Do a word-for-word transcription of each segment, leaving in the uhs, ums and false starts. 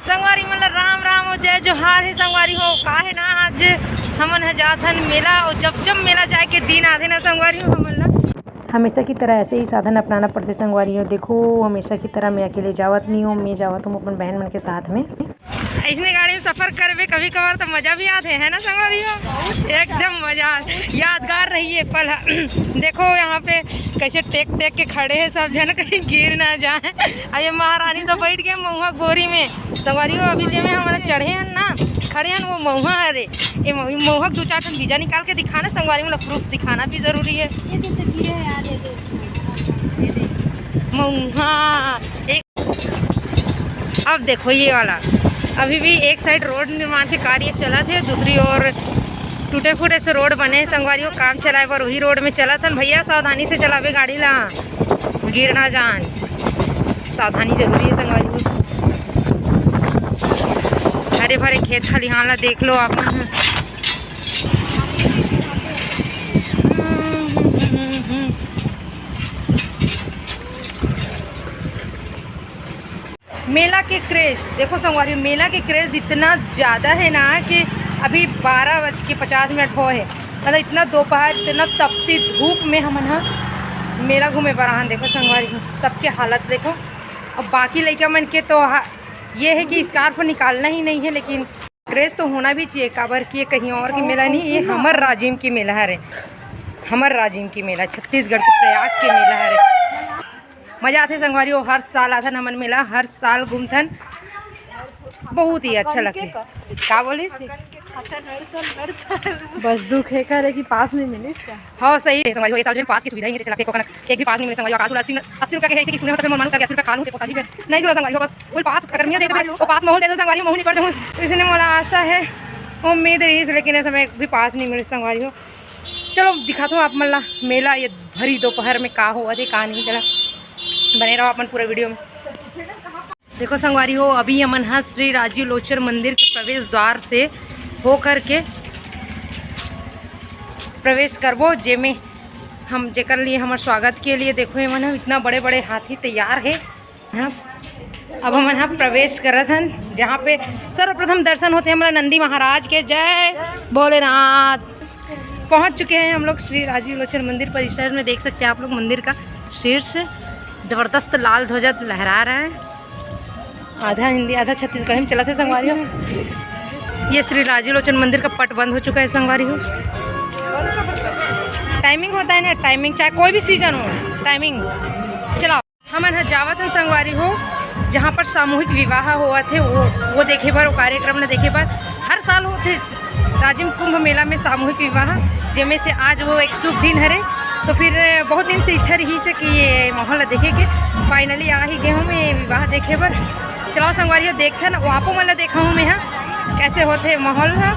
संगवारी मन ला राम राम अउ जय जोहार हे संगवारी हो। का हे ना, आज हमन ह जात हन मेला, अउ जब जब मेला जाए के दिन आथे ना संगवारी हो, हमन ला हमेशा की तरह ऐसे ही साधन अपनाना पड़थे संगवारी हो। देखो, हमेशा की तरह मैं अकेले जावत नहीं हूँ, मैं जावत हूँ अपन बहन मन के साथ में। इसने गाड़ी में सफर करबे कभी कभार तो मजा भी आथे, है ना संगवारी हो? एकदम मजा, यादगार रही ये पल। देखो यहाँ पे कैसे टेक टेक के खड़े हैं सब जन, कहीं गिर ना जाए। अउ ये महारानी तो बैठ गए महुआ बोरी में। संगवारी हो, अभी जेमे हमन चढ़े हन ना, खड़े हन, वो महुआ हरे। ये महु-, महुआ के दू चार ठन बीजा निकाल के दिखाना संगवारी, मतलब प्रूफ दिखाना भी जरूरी है। ये तो गिरे हैं यार, ये दे, ये दे। महुआ एक। अब देखो ये वाला, अभी भी एक साइड रोड निर्माण के कार्य चलत हे, दूसरी ओर टूटे फूटे से रोड बने हे संगवारी हो। काम चलाए बर वही रोड में चलत हन। भैया सावधानी से चलाबे गाड़ी ला, गिर ना जान, सावधानी जरूरी है संगवारी हो। हरे भरे खेत खलिहान ला देख लो आप मन। मेला के क्रेज देखो संगवारी, मेला के क्रेज इतना ज़्यादा है ना कि अभी बारह बज के पचास मिनट हो है, मतलब इतना दोपहर, इतना तपती धूप में हमन ह मेला घूमे बर आहन। देखो संगवारी हो, सबके हालत देखो। अब बाकी लइका मन के तो हा-, ये है कि स्कार्फ निकालना ही नहीं है, लेकिन क्रेज तो होना भी चाहिए, काबर कि ये कहीं और की मेला नहीं, ये हमर राजिम की मेला हरे, हमर राजिम की मेला, छत्तीसगढ़ के प्रयाग के मेला हरे। मजा आथे संगवारी हो, हर साल आथन हमन मेला, हर साल घूमथन, बहुत ही अच्छा लगथे। का बोलिस? बस दुख हे करे कि पास नहीं मिलिस का? हाँ, सही है संगवारी हो, ये साल जो है पास की सुविधा ही नहीं, जैसे लगथे कोकना एक भी पास नहीं मिले संगवारी हो। आकाश उड़ासी अस्सी रुपया के है, इसे कि सुने हो तो फिर मन मानो करके अस्सी रुपया खा लूँ, तो पहुँचा जी फिर। नहीं जुड़ा संगवारी हो, बस कोई पास अगर मिल जाए तो फिर वो पास महूँ ले दूँ संगवारी हो, महूँ निकल जाऊँ। इसने मोला आशा है, उम्मीद रही, लेकिन इस समय भी पास नहीं मिले संगवारी हो। चलो दिखाता हूँ आप मन ला मेला ये भरी दोपहर में का होवत हे, का नहीं, चला बने रहो अपन पूरा वीडियो में। देखो संगवारी हो, अभी हमन ह श्री राजीव लोचन मंदिर के प्रवेश द्वार से हो करके प्रवेश करबो, जेमे हम, जेकर लिए हमर स्वागत के लिए देखो, ये मन ह इतना बड़े बड़े हाथी तैयार हे। हाँ, अब हमन ह प्रवेश करत हन, जहाँ पे सर्वप्रथम दर्शन होते हैं हमारा नंदी महाराज के। जय भोलेनाथ। पहुँच चुके हैं हम लोग श्री राजीव लोचन मंदिर परिसर में। देख सकते हैं आप लोग मंदिर का शीर्ष, जबरदस्त लाल ध्वजा लहरा रहा है। आधा हिंदी आधा छत्तीसगढ़ी में चलत हे संगवारी हो। ये श्री राजीव लोचन मंदिर का पट बंद हो चुका है संगवारी हो। टाइमिंग होता है ना, टाइमिंग चाहे कोई भी सीजन हो, टाइमिंग। चलाओ, हमन ह जावत हन संगवारी हो, जहाँ पर सामूहिक विवाह होवत हे, वो, वो देखे बर, वो कार्यक्रम ला देखे बर। हर साल होथे राजिम कुंभ मेला में सामूहिक विवाह, जेमे से आज वो एक शुभ दिन हरे। तो फिर बहुत दिन से इच्छा रही से कि ये माहौल ला देखे के, finally आ ही गए हूँ मैं विवाह देखे बर। चलाओ संगवारी हो, देखथन, वो आपो मन ला देखाहूँ मैं ह, कैसे होथे माहौल ह,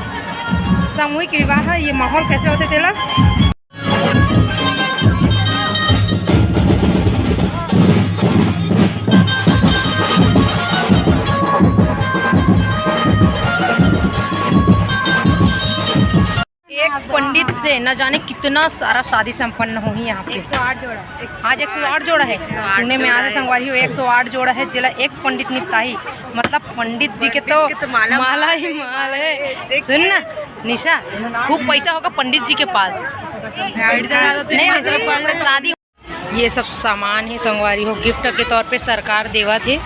सामूहिक विवाह, ये माहौल कैसे होथे तेला। एक पंडित से न जाने कितना सारा शादी संपन्न होही यहाँ पे। एक सौ आठ जोड़ा। आज एक सौ आठ जोड़ा है। एक सौ आठ सुने में जोड़ा आया है। संगवारी हो, एक सौ आठ जोड़ा है, जेला एक पंडित निपटाही। मतलब पंडित जी के तो पंडित के तो माला माला ही माल है। देख सुन ना निशा, खूब पैसा होगा पंडित जी के पास। बैठ जा, नहीं, मतलब पढ़ ले। शादी ये सब सामान हे संगवारी हो, गिफ्ट के तौर पे सरकार देवत हे।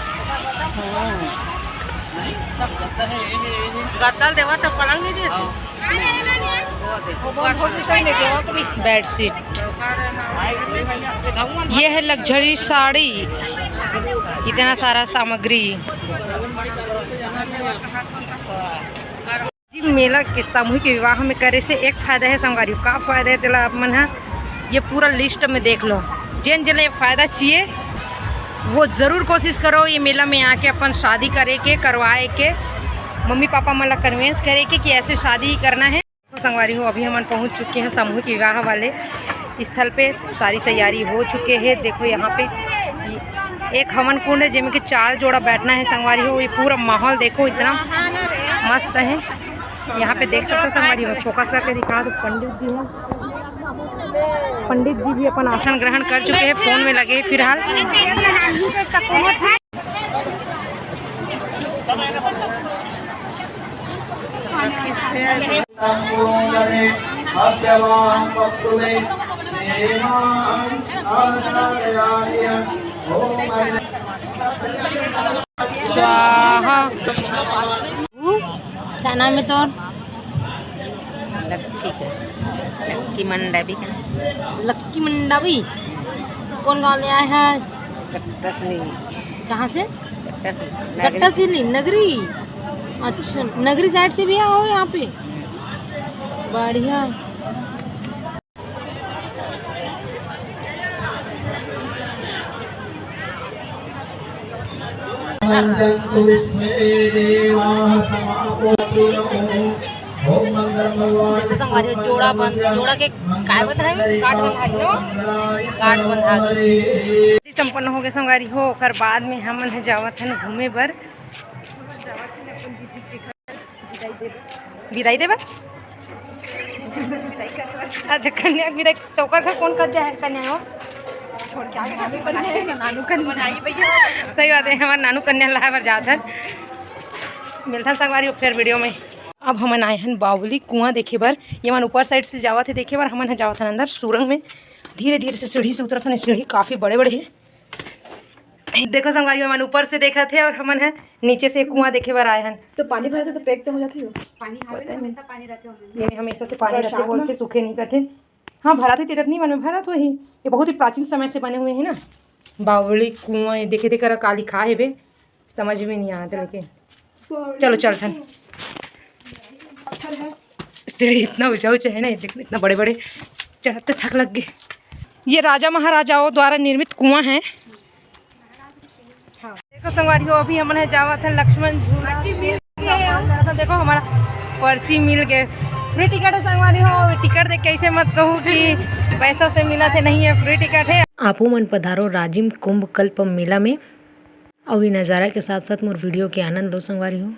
गद्दा देवत हे, पलंग नहीं देते। बेडशीट, ये है लग्जरी साड़ी, इतना सारा सामग्री। जी, मेला के सामूहिक विवाह में करे से एक फायदा है संगवारी हो। का फायदा है तेला आप मन ह ये पूरा लिस्ट में देख लो। जेन जेन ला ये फायदा चाहिए वो जरूर कोशिश करो ये मेला में आके अपन शादी करे के, करवाए के, मम्मी पापा मन ला कन्विंस करे के कि ऐसे शादी करना है। तो संगवारी हो, अभी हमन पहुंच चुके हैं सामूहिक विवाह वाले स्थल पे। सारी तैयारी हो चुके हैं। देखो यहाँ पे ये एक हवन कुंड है, जेमे के चार जोड़ा बैठना है संगवारी हो। ये पूरा माहौल देखो, इतना मस्त है। यहाँ पे देख सकते हो संगवारी हो, फोकस करके दिखा दो, पंडित जी हैं, पंडित जी भी अपन आसन ग्रहण कर चुके हैं, फोन में लगे हैं फिलहाल। स्वाहा। ऊ, क्या नाम है तोर? लक्की है। लक्की मंडावी है। लक्की मंडावी? कौन गाँव ले आए हैं आज? गट्टा से। कहाँ से? गट्टा से। गट्टा से नहीं, नगरी। अच्छा, नगरी साइड से भी आओ यहाँ पे। बढ़िया। देखो संगवारी हो, जोड़ा बंध, जोड़ा के काय बंधा है? गांठ बंधा है ना? गांठ बंधा है। संपन्न हो गए संगवारी हो, ओकर बाद में हमन ह जावत हन घूमे बर। विदाई देबर। अच्छा, कन्या के विदाई तो ओकर घर कौन कर जाए कन्या हो? छोड़ के आगे नानू कन्या है, नानू कन्या। सही बात है, हमार नानू कन्या लाए बर जात हन। मिलथन संगवारी हो फिर वीडियो में। अब हमन आए हन बावली कुआं देखे बर। ये मन ऊपर साइड से जावत है देखे बर, हमन ह जावत हन अंदर सुरंग में। धीरे धीरे से सीढ़ी से उतरत हन, सीढ़ी काफी बड़े बड़े है। देखो संगवारी, हमन ऊपर से देखत हे और हमन ह नीचे से कुआं देखे बर आए हन। तो पानी भरथे तो पैक तो हो जाथे। पानी हवे ना, हमेशा पानी रहथे ओमे। ये में हमेशा से पानी रहथे, बोलथे सूखे नहीं करथे। हाँ, भरत होही, तेरत नहीं मन में भरत होही। ये बहुत ही प्राचीन समय से बने हुए है ना। बावली कुआं, ये देखे देखे का लिखा है बे, समझ में नहीं आते लेकिन। चलो चलथन। सीढ़ी इतना ऊंचा ऊंचा है ना, ये देखो इतना बड़े बड़े, चढ़ते थक लग गए। ये राजा महाराजाओं द्वारा निर्मित कुआं है। हाँ। देखो संगवारी हो, अभी हमन ह जावत हन लक्ष्मण झूला। देखो हमारा पर्ची मिल गए, फ्री टिकट है संगवारी हो। टिकट देख के ऐसे मत कहू कि पैसा से मिला थे, नहीं है, फ्री टिकट है। आपो मन पधारो राजिम कुंभ कल्प मेला में। अउ ये नज़ारा के साथ साथ मोर वीडियो के आनंद लो संगवारी हो।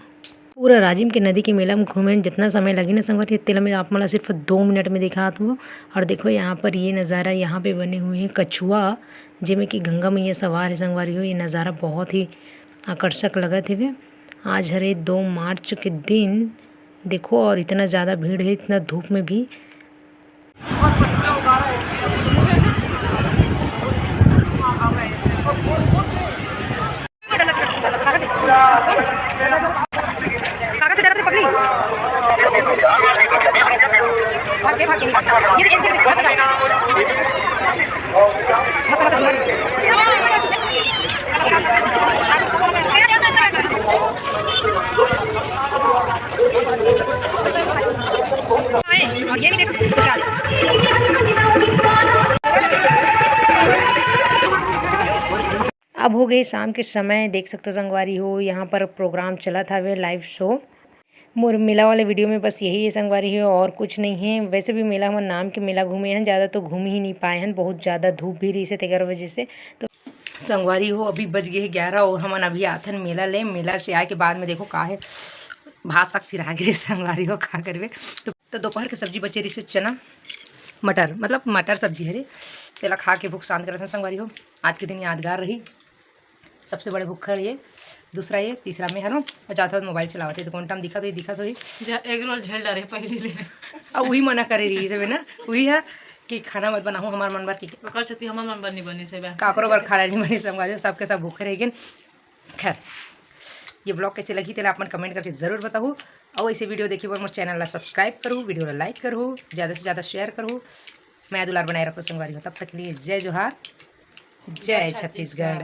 पूरा राजिम के नदी के मेला में घूमे में जितना समय लगी ना संगवारी, तेला में आप मन ला सिर्फ दो मिनट में दिखात हूँ। और देखो यहाँ पर ये नज़ारा, यहाँ पे बने हुए हैं कछुआ, जेमे कि गंगा मैया सवार है संगवारी हो। ये नज़ारा बहुत ही आकर्षक लगत हवे। आज हरे दो मार्च के दिन, देखो, और इतना ज़्यादा भीड़ है, इतना धूप में भी। कागज से डरत रहे पगली। भाग के, भाग के निकल। ये देख, ये देख, मस्त, मस्त, मस्त। आए, और ये नहीं देखो, क्या? अब हो गए शाम के समय, देख सकते हो संगवारी हो, यहाँ पर प्रोग्राम चलत हवे, लाइव शो। मोर मेला वाले वीडियो में बस यही है संगवारी हो, और कुछ नहीं है। वैसे भी मेला हमन नाम के मेला घूमे हन, ज़्यादा तो घूम ही नहीं पाए हन, बहुत ज़्यादा धूप भी रही से तेकर वजह से। तो संगवारी हो, अभी बज गए हैं ग्यारह और हमन अभी आथन मेला ले। मेला से आए के बाद में देखो का है, भात साग सिरा गिरे संगवारी हो, का करबे। तो, तो दोपहर के सब्जी बचे रही से चना मटर, मतलब मटर सब्जी हरे, तेला खा के भूख शांत करथन संगवारी हो। आज के दिन यादगार रही। सबसे बड़े भुक्खड़ ये, दूसरा ये, तीसरा मैं हरो, और जात वक्त मोबाइल चलावत है, तो कौन टाइम दिखत होही, दिखत होही। जा, एग रोल झेल डारे पहली ले। अब वही मना करे रही से ना, वही है कि खाना मत बनाओ हमार मन बर, कि ओकर सेती हमार मन बर नहीं बनी से बे। काकरो बर खाना नहीं बनी, संगवारी हो, सबके सब भूखे रह गए। खैर, ये ब्लॉग कैसे लगी, तेला आप मन कमेंट करके ज़रूर बताओ। और ऐसे वीडियो देखे बर मोर चैनल ला सब्सक्राइब करू, वीडियो ला लाइक करू, ज़्यादा से ज़्यादा शेयर करू। मैं दुलार बनाए रखो संगवारी हो। तब तक के लिए जय जोहार, जय छत्तीसगढ़।